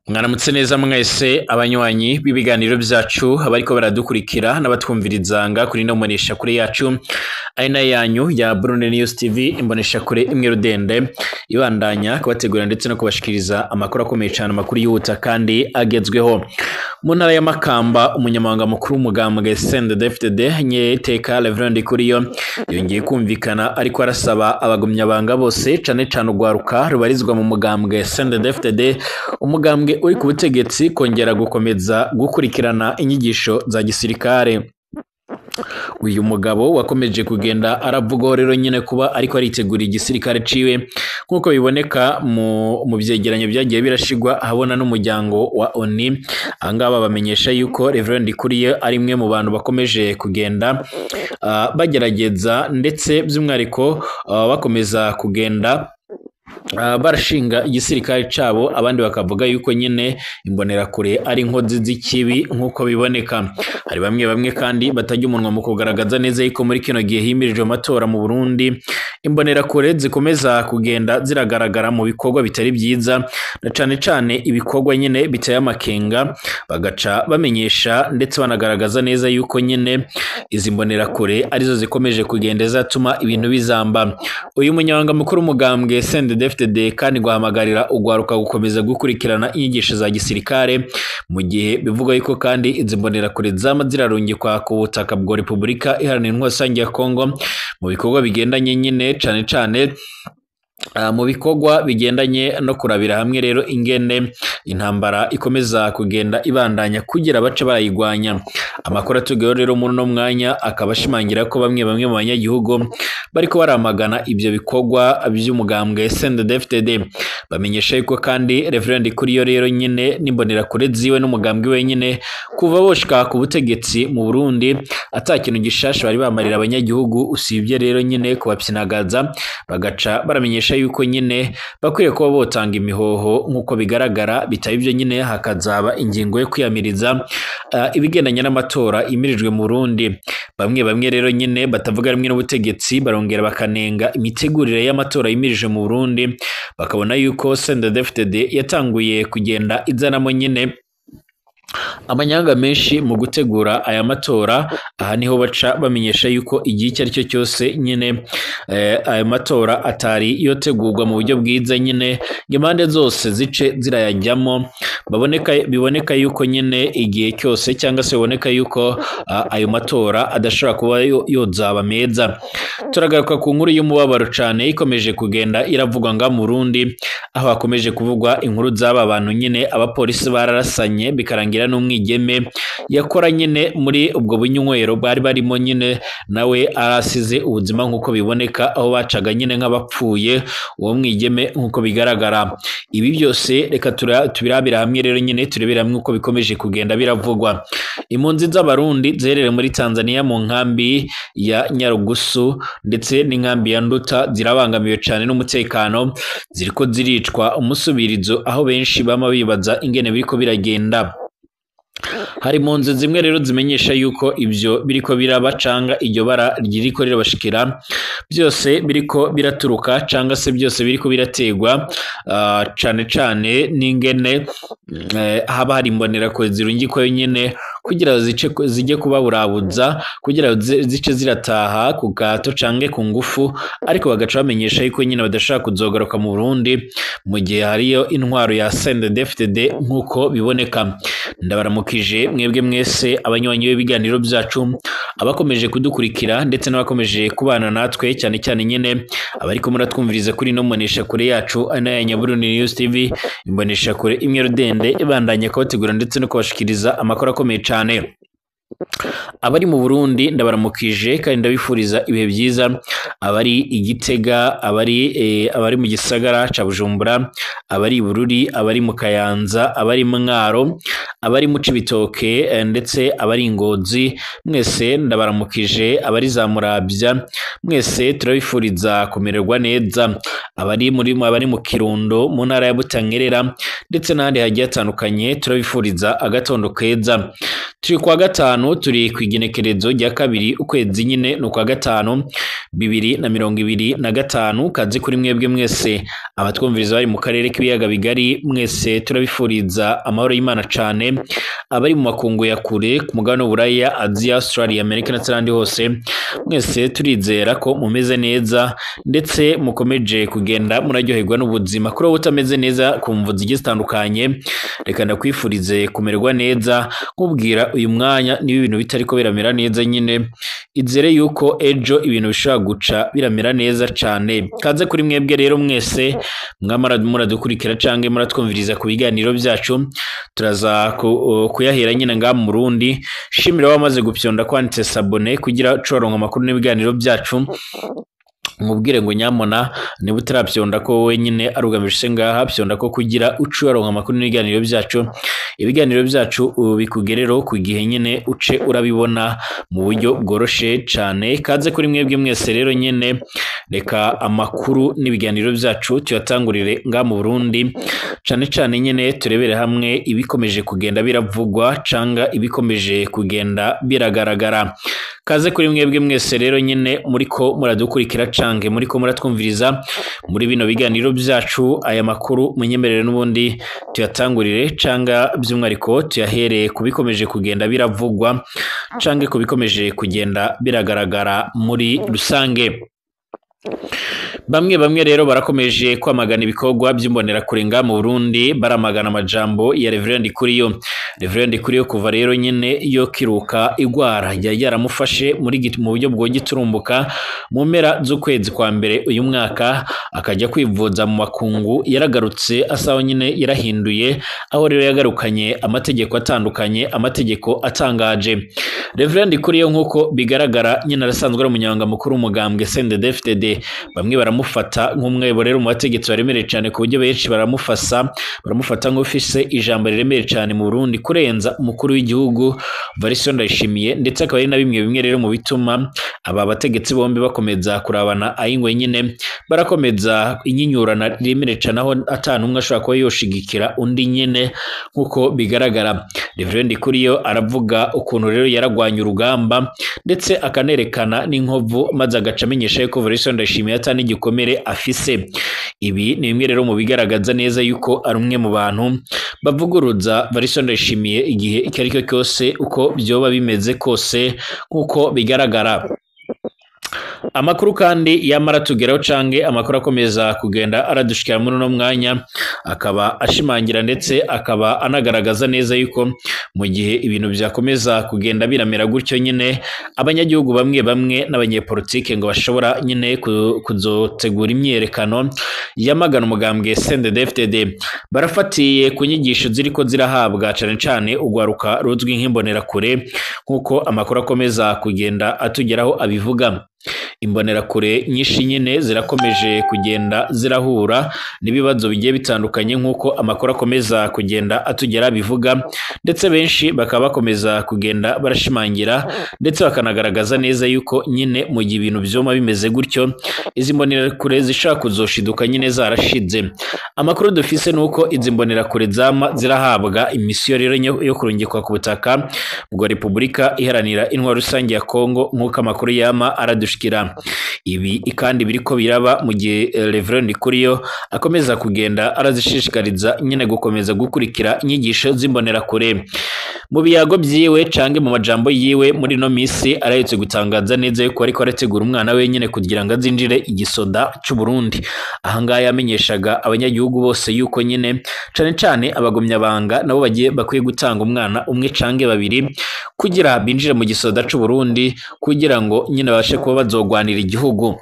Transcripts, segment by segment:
Mwaramutse neza mwese abanywanyi b'ibiganiro vyacu, abariko baradukurikira n'abatwumvirizanga kuri ino mboneshakure yacu ari nayo yanyu ya Burundi News TV, imboneshakure imwe rudende ibandanya kubategurira ndetse no kubashikiriza amakuru akomeye cane, amakuru yihuta kandi agezweho. Mu ntara ya Makamba, umunyamabanga mukuru w'umugambwe CNDD-FDD Nyeteka Reverend Ndikuriyo yongeye kumvikana ariko arasaba abagumyabanga bose, cane cane urwaruka rubarizwa mu mugambwe CNDD-FDD, umugambwe uri ku butegetsi, kongera gukomeza gukurikirana inyigisho za gisirikare. Uyu mugabo wakomeje kugenda aravugaho rero nyine kuba ariko aritegura igisirikare ciwe, nk'uko biboneka mu vyegeranyo vyagiye birashigwa ahabona n'umuryango wa ONU. Ahangaba bamenyesha yuko Reverend Ndikuriyo ari imwe mu bantu bakomeje kugenda bagerageza, ndetse by'umwihariko bakomeza kugenda barashinga igisirikare cabo, abandi bakavuga yuko nyine imbonerakure ari inkozi z'ikibi nk'uko biboneka. Hari bamwe bamwe kandi batajya umunwa mu kugaragaza neza yuko muri kino gihe himirijwe amatora mu Burundi, imbonerakure zikomeza kugenda ziragaragara mu bikorwa bitari vyiza, na cane cane ibikorwa nyine biteye amakenga, bagaca bamenyesha ndetse banagaragaza neza yuko nyine izi mbonerakure arizo zikomeje kugenda zatuma ibintu bizamba. Uyu munyamabanga mukuru w'umugambwe CNDD-FDD kandi guhamagarira urwaruka gukomeza gukurikirana inyigisho za gisirikare, mu gihe bivugwa yuko kandi izi mbonerakure zama zirarungikwa ku butaka bwa Repubulika Iharanira Intwaro Rusange ya Kongo mu bikorwa bigendanye nyine cane cane mu bikorwa bigendanye no kurabira hamwe rero ingene intambara ikomeza kugenda ibandanya kugira bace barayigwanya. Amakuru atugeho rero muri uno mwanya akaba ashimangira ko bamwe bamwe mu banyagihugu bariko baramagana ivyo bikorwa vy'umugambwe CNDD-FDD. Bamenyesha yuko kandi Reverend Ndikuriyo rero nyine n'imbonerakure ziwe n'umugambwe wenyine kuva boshika ku butegetsi mu Burundi ata kintu gishasha bari bamarira abanyagihugu, usibye rero nyine kubapyinagaza, bagaca baramenyesha yuko nyine bakwiye kuba botanga imihoho nk'uko bigaragara, bitaba ivyo nyine hakazaba ingingo yo kwiyamiriza ibigendanye n'amatora imirijwe mu Burundi. Bamwe bamwe rero nyine batavuga rumwe n'ubutegetsi barongera bakanenga imitegurire y'amatora yimirije mu Burundi, bakabona yuko CNDD-FDD yatanguye kugenda izanamo nyine amanyanga menshi mu gutegura aya matora. Aha niho baca bamenyesha yuko igihe icyo ari cyo cyose nyine aya matora atari yotegurwa mu buryo bwiza nyine, impande zose zice zirayajyamo, biboneka yuko nyine igihe cyose cyangwa se biboneka yuko ayo matora adashobora kuba yozaba meza. Turagaruka ku nkuru y'umubabaro cane ikomeje kugenda iravugwa nga mu Burundi, aho hakomeje kuvugwa inkuru z'aba bantu nyine abapolisi bararasanye bikarangira n'umwigeme yakora nyine muri ubwo bunywero bari barimo nyine nawe arasize ubuzima nk'uko biboneka, aho bacaga nyine nk'abapfuye uwo mwigeme nk'uko bigaragara. Ibi byose reka tubirabira hamwe rero nyine turebera hamwe uko bikomeje kugenda biravugwa. Impunzi z'Abarundi ziherereye muri Tanzania mu nkambi ya Nyarugusu ndetse n'inkambi ya Nduta zirabangamiwe cane n'umutekano, ziriko ziricwa umusubirizo, aho benshi bama bibaza ingene biriko biragenda. Hari impunzi zimwe rero zimenyesha yuko ivyo biriko biraba canga iryo bara ririko rirabashikira byose biriko biraturuka canga se byose biriko birategwa cane cane n'ingene haba hari imbonerakure zirungikwayo nyene kugira zijye kubaburabuza, kugira zice zirataha ku gato cange ku ngufu, ariko bagaca bamenyesha yuko nyine badashaka kuzogaruka mu Burundi mu gihe hariyo intwaro ya CNDD-FDD nk'uko biboneka. Ndabaramukije mwebwe mwese abanywanyi b'ibiganiro byacu, abakomeje kudukurikira ndetse n'abakomeje kubana natwe, cyane cyane nyine abariko muratwumviriza kuri ino mboneshakure yacu ari nayo ya Burundi News TV, imboneshakure imwe rudende ibandanya kubategura ndetse no kubashikiriza amakuru akomeye cane. Abari mu Burundi ndabaramukije kandi ndabifuriza ibihe byiza, abari i Gitega, abari mu gisagara ca Bujumbura, abari i Bururi, abari mu Kayanza, abari Mwaro, abari mu Cibitoke ndetse abari Ngozi, mwese ndabaramukije. Abari za Muravya mwese turabifuriza kumererwa neza, abari mu Kirundo mu ntara ya Butanyerera ndetse n'ahandi hagiye hatandukanye turabifuriza agatondo keza. Turi kwa gatanu, turi kw'igenekerezo rya kabiri ukwezi nyine ni ukwa gatanu 2025. Kaze kuri mwebwe mwese abatwumviriza bari mu karere k'ibiyaga bigari, mwese turabifuriza amahoro y'Imana cane. Abari mu makungu ya kure ku mugabane w'Uburaya, Aziya, Australia, Amerika ndetse n'ahandi hose, mwese turizera ko mumeze neza ndetse mukomeje kugenda muraryoherwa n'ubuzima. Kuri wowe utameze neza ku mvu zigiye zitandukanye, reka ndakwifurize kumererwa neza, nkubwira uyu mwanya niba ibintu bitariko biramera neza nyine, izere yuko ejo ibintu bishobora guca biramera neza cane. Kaze kuri mwebwe rero mwese mwamara muradukurikira canke muratwumviriza ku biganiro byacu, turaza kuyahera nyine ngaha mu Burundi. Shimira wamaze gupyonda kwanditse s'abonner kugira ucoronka amakuru n'ibiganiro byacu. Mubwire ngo nyamona niba utaravyonda ko wowe nyine arugamije ngaha, pyonda ko kugira uce uronka amakuru n'ibiganiro byacu. Ibiganiro byacu bikugerero ku gihe nyine, uce urabibona mu buryo bworoshe cane. Kaze kuri mwebwe mwese rero nyine, reka amakuru n'ibiganiro byacu tuyatangurire ngaha mu Burundi, cane cane nyine turebere hamwe ibikomeje kugenda biravugwa canga ibikomeje kugenda biragaragara. Kaze kuri mwebwe mwese rero nyine muriko muradukurikira canke muriko muratwumviriza muri bino biganiro byacu. Aya makuru munyemerere n'ubundi tuyatangurire canga by'umwihariko tuyahereye kubikomeje kugenda biravugwa canke kubikomeje kugenda biragaragara muri rusange. Bamwe bamwe rero barakomeje kwamagana ibikorwa by'imbonerakure ngaha mu Burundi, baramagana amajambo ya Reverend Ndikuriyo. Reverend Ndikuriyo kuva rero nyine yo kiruka igwara yari yaramufashe muri mu buryo bwo giturumbuka mu mpera z'ukwezi kwa mbere uyu mwaka, akajya kwivuza mu makungu, yaragarutse asaho nyine yarahinduye, aho rero yagarukanye amategeko atandukanye, amategeko atangaje. Reverend Ndikuriyo nk'uko bigaragara nyine arasanzwe ari umunyamabanga mukuru w'umugambwe CNDD-FDD. Bamwe baramufata nk'umwe rero mu bategetsi baremereye cyane, ku buryo benshi baramufata nk'ufise ijambo riremereye cyane mu Burundi kurenza umukuru w'igihugu Evariste Ndayishimiye, ndetse akaba ari na bimwe bimwe rero mu bituma aba bategetsi bombi bakomeza kurabana ayingwe nyine, barakomeza inyinyurana riremereye cyane, aho atanu umwe ashobora kuba yoshigikira undi nyine nk'uko bigaragara. Reverend Ndikuriyo aravuga ukuntu rero yaragwanye urugamba ndetse akanerekana n'inkovu, maze agaca amenyesha yuko Evariste Ndayishimiye ata n'igikomere afise. Ibi ni bimwe rero mu bigaragaza neza yuko ari umwe mu bantu bavuguruza Evariste Ndayishimiye igihe icyo ari cyo cyose, uko byoba bimeze kose nk'uko bigaragara. Amakuru kandi yamara tugeraho canke amakuru akomeza kugenda aradushikira muri uno mwanya, akaba ashimangira ndetse akaba anagaragaza neza yuko mu gihe ibintu byakomeza kugenda biramera gutyo nyine, abanyagihugu bamwe bamwe n'abanyepolitike ngo bashobora nyine kuzotegura imyiyerekano yamagana umugambwe CNDD-FDD. Barafatiye ku nyigisho ziriko zirahabwa cane cane ugwaruka ruzwi nk'imbonerakure, nk'uko amakuru akomeza kugenda atugeraho abivuga. Imbonerakure nyinshi nyine zirakomeje kugenda zirahura n'ibibazo bigiye bitandukanye nk'uko amakuru akomeza kugenda atugera bivuga, ndetse benshi bakaba bakomeza kugenda barashimangira ndetse bakanagaragaza neza yuko nyine mu gihe ibintu byoma bimeze gutyo, izi mbonerakure zishobora kuzoshiduka nyine zarashize. Amakuru dufise nuko izi mbonerakure zama zirahabwa imisiyo rero yo kurungikwa ku butaka bwa Repubulika Iharanira Intwaro Rusange ya Kongo, nk'uko amakuru yama aradushikira. Ibi kandi biriko biraba mu gihe Reverend Ndikuriyo akomeza kugenda arazishishikariza nyine gukomeza gukurikira inyigisho z'imbonerakure. Mu biyago byiwe canke mu majambo yiwe muri no misi, arahetse gutangaza neza yuko ariko arategura umwana we nyine kugira ngo azinjire igisoda c'u Burundi. Ahangaha yamenyeshaga abanyagihugu bose yuko nyine cane cane abagumyabanga nabo bagiye bakwiye gutanga umwana umwe canke babiri kugira binjire mu gisoda c'u Burundi, kugira ngo nyine babashe kuba bazogwanira igihugu.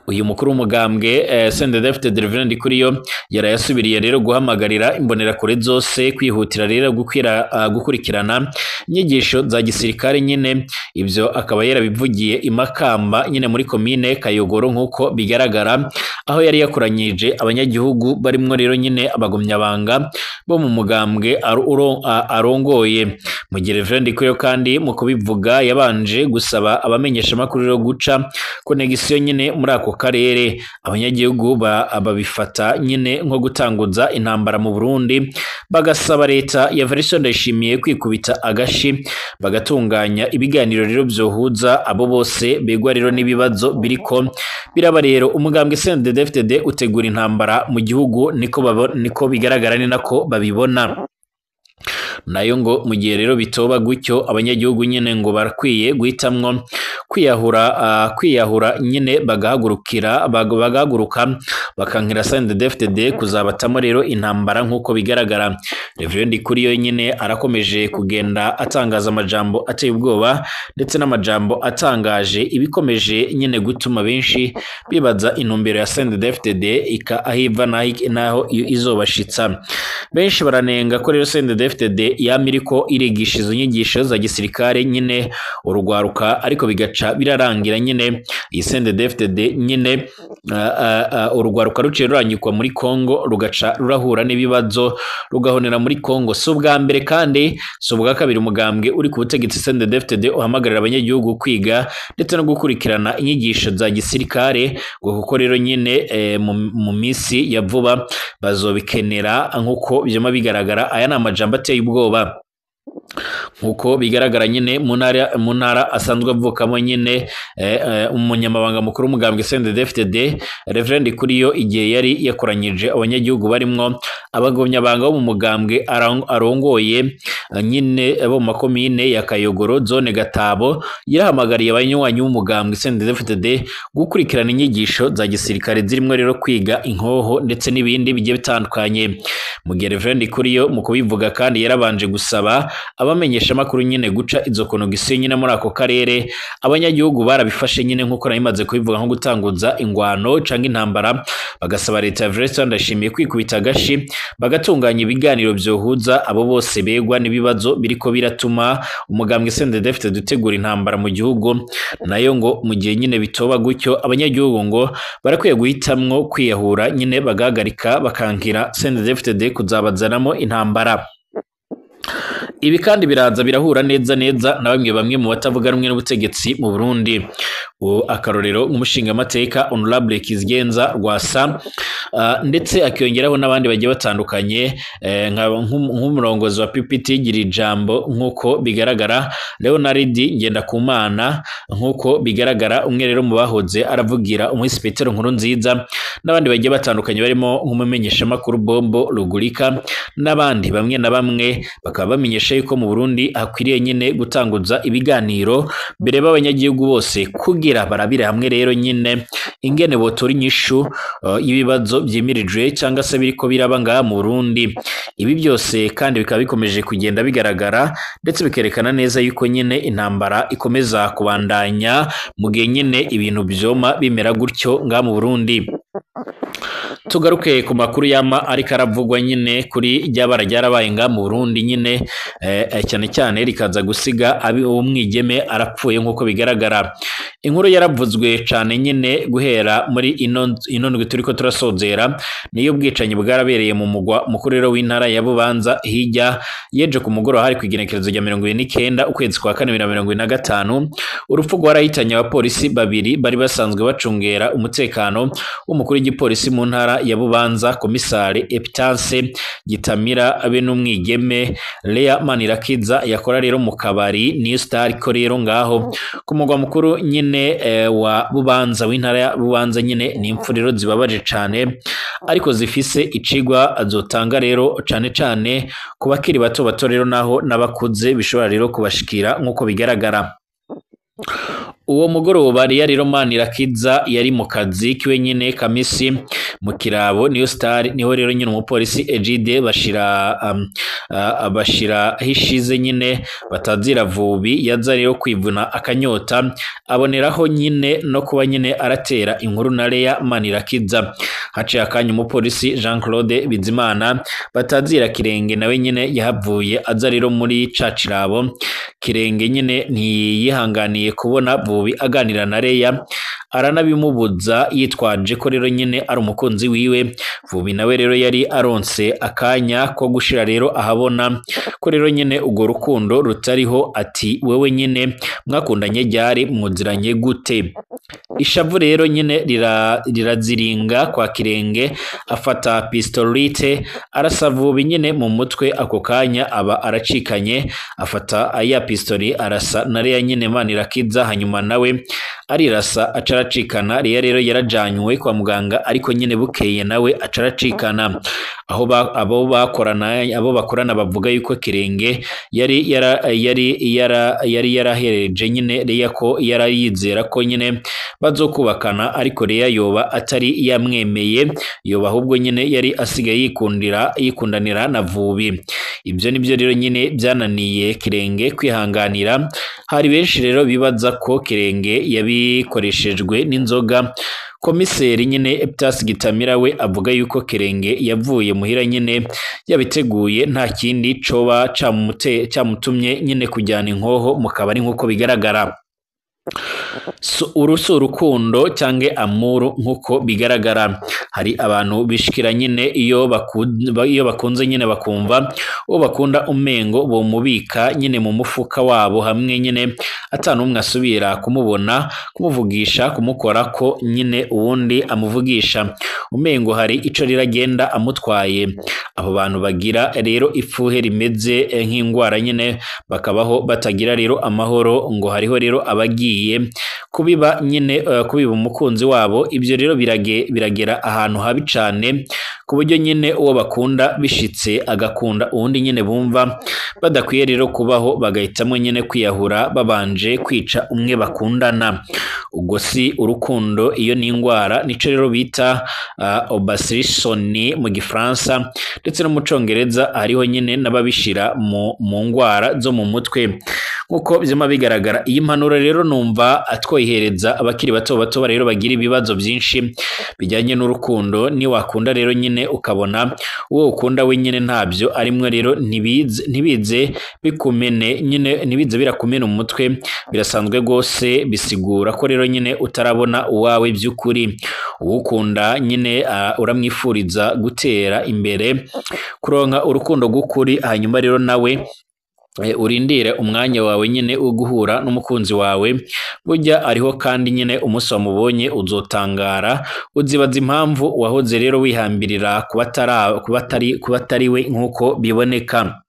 Uyu mukuru w'umugambwe CNDD-FDD Reverend Ndikuriyo yarayasubiriye rero guhamagarira imbonerakure zose kwihutira rero gukurikirana inyigisho za gisirikare nyine. Ibyo akaba yarabivugiye i Makamba nyine muri komine Kayogoro nk'uko bigaragara, aho yari yakoranyije abanyagihugu barimwo rero nyine abagumyabanga bo mu mugambwe arongoye. Mu gihe Reverend Ndikuriyo kandi mu kubivuga yabanje gusaba abamenyesha amakuru rero guca konegisiyo nyine muri ako karere. Abanyagihugu babifata nyine nko gutanguza intambara mu Burundi, Bagasaba leta ya Evariste Ndayishimiye kwikubita agashi, bagatunganya ibiganiro rero vyohuza abo bose begwa rero n'ibibazo biriko biraba. Rero umugambwe CNDD-FDD utegura intambara mu gihugu, niko bigaragara, ni nako babibona. Nayo ngo mu gihe rero bitoba gutyo, abanyagihugu nyene ngo barakwiye guhitamwo kwiyahura nyene, bagahaguruka bakankira CNDD-FDD kuzabatamo rero intambara nk'uko bigaragara. Reverend Ndikuriyo nyene arakomeje kugenda atangaza amajambo ateye ubwoba ndetse n'amajambo atangaje, ibikomeje nyene gutuma benshi bibaza intumbero ya CNDD-FDD ika ahiva naho izobashitsa. Benshi baranenga ko rero CNDD-FDD yama iriko irigisha izo nyigisho za gisirikare nyene urugwaruka, ariko bigaca birarangira nyene iyi CNDD-FDD nyene urugwaruka ruciye ruranyikwa muri Kongo, rugaca rurahura n'ibibazo, rugahonera muri Kongo. Si ubwa mbere kandi si ubwa kabiri umugambwe uri ku butegetsi CNDD-FDD uhamagarira abanyagihugu kwiga ndetse no gukurikirana inyigisho za gisirikare, ngo kuko rero nyene mu minsi ya vuba bazobikenera nk'uko vyama bigaragara. Aya ni amajambo ateye ubwoba nkuko bigaragara nyine mu ntara asanzwe avukamo nyine. Umunyamabanga mukuru w'umugambwe CNDD-FDD Reverend Ndikuriyo, igihe yari yakoranyije abanyagihugu barimwo abagumyabanga bo mu mugambwe arongoye nyine bo mu makomine ya Kayogoro, zone Gatabo, yarahamagariye abanywanyi b'umugambwe CNDD-FDD gukurikirana inyigisho za gisirikare zirimo rero kwiga inkoho ndetse n'ibindi bigiye bitandukanye. Mu gihe Reverend Ndikuriyo mu kubivuga kandi yarabanje gusaba abamenyesha makuru nyine guca izo konogisiyo nyine muri ako karere. Abanyagihugu barabifashe nyine nkuko nabimaze kubivuga nko gutanguza ingwano canke intambara, bagasaba leta ya Evariste Ndayishimiye kwikubita agashi, bagatunganya ibiganiro vyohuza abo bose begwa n'ibibazo biriko biratuma umugambwe CNDD-FDD utegura intambara mu gihugu. Nayo ngo mu gihe nyine bitoba gutyo, abanyagihugu ngo barakwiye guhitamwo kwiyahura nyine, bagahagarika bakankira CNDD-FDD kuzabazanamo intambara. Ibi kandi biraza birahura neza neza na bamwe mu batavuga rumwe n'ubutegetsi mu Burundi. Akarorero nk'umushingamateka Honorable Kizigenza Rwasa, ndetse akiyongeraho n'abandi bagiye batandukanye, nk'umurongozi wa PPT Girijambo nk'uko bigaragara, Leonard Ngendakumana nk'uko bigaragara, umwe rero mu bahoze aravugira umuhisi Petero Nkurunziza, n'abandi bagiye batandukanye barimo nk'umumenyeshamakuru Bombo Rugurika n'abandi bamwe na bamwe, bakaba bamenyesha yuko mu Burundi hakwiriye nyine gutanguza ibiganiro mbere b'abanyagihugu bose kugira barabire hamwe rero nyine ingene botora inyishu y'ibibazo vyimirijwe cyangwa se biriko biraba ngaha mu Burundi. Ibi byose kandi bikaba bikomeje kugenda bigaragara ndetse bikerekana neza yuko nyine intambara ikomeza kubandanya mu gihe nyine ibintu vyoma bimera gutyo ngaha mu Burundi. Tugaruke ku makuru yama ariko aravugwa nyine kuri ryabara ryarabaye ngaha mu Burundi nyine, cyane cyane rikaza gusiga abi umwigeme arapfuye nk'uko bigaragara. Inkuru yaravuzwe cyane nyine guhera muri ino ndwi turiko turasozera, niyo ubwicanyi bwarabereye mu mugwa mukuru rero w'intara ya Bubanza hirya yeje ku mugoroba, hari kw'igenekerezo rya 29 ukwezi kwa kane 2025. Urupfu rwarahitanye abapolisi babiri bari basanzwe bacungera umutekano w'umukuru w'igipolisi mu ntara ya Bubanza, komisari Epitance Gitamira, abe n'umwigeme Lea Manirakiza yakora rero mu kabari New Star ko rero ngaho ku mugwa mukuru nyine wa Bubanza w'intara ya Bubanza nyine. Ni impfu rero zibabaje cane, ariko zifise icigwa azotanga rero cane cane ku bakiri bato bato rero naho n'abakuze bishobora rero kubashikira nk'uko bigaragara. Uwo mugoroba Lea rero Manirakiza yari mu kazi kiwe nyine kamisi mu kirabo New Star, niho rero nyine umupolisi Egide bashira hishize nyine batazira Vubi yaza rero kwivuna akanyota, aboneraho nyine no kuba nyine aratera inkuru na Lea Manirakiza. Haciye akanya umupolisi Jean Claude Bizimana batazira Kirenge nawe nyine yahavuye aza rero muri ca kirabo. Kirenge nyine ntiyihanganiye kubona Vubi aganira na Lea, aranabimubuza yitwaje ko rero nyine ari umukunzi wiwe. Vubi nawe rero yari aronse akanya ko gushira rero ahabona ko rero nyine urwo rukundo rutariho, ati wewe nyine mwakundanye ryari, mwuziranye gute? Ishavu rero nyine riraziringa kwa Kirenge, afata pistolite arasa Vubi nyine mu mutwe, ako kanya aba aracikanye, afata ya pistoli arasa na Leya nyine Manirakiza, hanyuma nawe arirasa aca aracikana. Leya rero yarajanywe kwa muganga, ariko nyine bukeye nawe aca aracikana. Aho abo bakorana, abo bakorana bavuga yuko Kirenge yari yarahereje nyine Leya ko yarayizera ko nyine bazokubakana, ariko Leya yoba atari yamwemeye, yoba ahubwo nyine yari asigaye yikundanira na Vubi. Ibyo nibyo rero nyine byananiye Kirenge kwihanganira. Hari benshi rero bibaza ko Kirenge yabikoreshejwe n'inzoga. Komiseri nyine Eptas Gitamira we avuga yuko Kirenge yavuye muhira nyine yabiteguye, nta kindi coba camutumye nyine kujyana inkoho mu kabari nk'uko bigaragara. Uru si urukundo cyangwa amuru nk'uko bigaragara. Hari abantu bishikira nyine iyo bakunze nyine bakumva uwo bakunda umengo bomubika nyine mu mufuka wabo, hamwe nyine atanumwe asubira kumubona, kumuvugisha, kumukora ko nyine uwundi amuvugisha, umengo hari ico riragenda amutwaye. Abo bantu bagira rero ifuhe rimeze nk'ingwara nyine, bakabaho batagira rero amahoro, ngo hariho rero abagiye kubiba nyine kubiba umukunzi wabo. Ibyo rero biragera ahantu habi cane, ku buryo nyine uwo bakunda bishitse agakunda uwundi nyine bumva badakwiye rero kubaho, bagahitamo nyine kwiyahura babanje kwica umwe bakundana. Ubwo si urukundo, iyo ni ingwara, nico rero bita obsession mu Gifaransa, ndetse no mu Congereza hariho nyine n'ababishira mu ngwara zo mu mutwe nkuko byama bigaragara. Iyi mpanuro rero numva atwoyihereza abakiri bato bato rero bagira ibibazo byinshi bijyanye n'urukundo. Ni wakunda rero nyine ukabona uwo ukunda we nyine ntabyo arimwe, rero ntibize bikumene nyine, ntibize birakumena umutwe, birasanzwe gose, bisigura ko rero nyine utarabona uwawe by'ukuri. Uwukunda nyine uramwifuriza gutera imbere, kuronka urukundo gukuri, hanyuma rero nawe urindire umwanya wawe nyine wo guhura n'umukunzi wawe. Burya ariho kandi nyine umunsi wamubonye uzotangara, uzibaza impamvu wahoze rero wihambirira kubatari we nk'uko biboneka.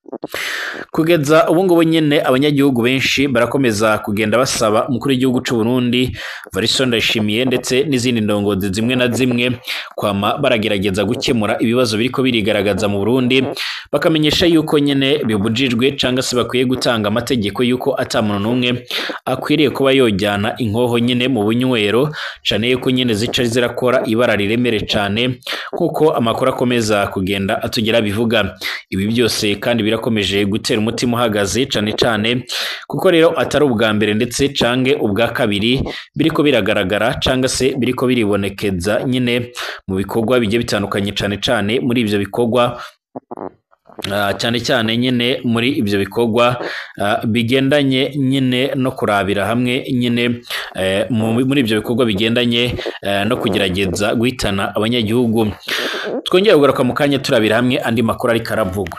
Kugeza ubu ngubu nyine abanyagihugu benshi barakomeza kugenda basaba umukuru w'igihugu c'u Burundi Evariste Ndayishimiye ndetse n'izindi ndongozi zimwe na zimwe kwama baragerageza gukemura ibibazo biriko birigaragaza mu Burundi, bakamenyesha yuko nyine bibujijwe canga se bakwiye gutanga amategeko yuko ata muntu n'umwe akwiriye kuba yojyana inkoho nyine mu bunywero, cane yuko nyine zica zirakora ibara riremere cane nkuko amakuru akomeza kugenda atugera bivuga. Ibi byose kandi birakomeje gutera umutima uhagaze cane cane kuko rero atari ubwa mbere ndetse cange ubwa kabiri biriko biragaragara canga se biriko biribonekeza nyine mu bikorwa bigiye bitandukanye, cane cane muri ivyo bikorwa cyane cyane nyine muri ibyo bikorwa bigendanye nyine no kurabira hamwe nyine muri ibyo bikorwa bigendanye no kugerageza guhitana abanyagihugu. Twongeye kugaruka mu kanya turabira hamwe andi makuru ariko aravugwa.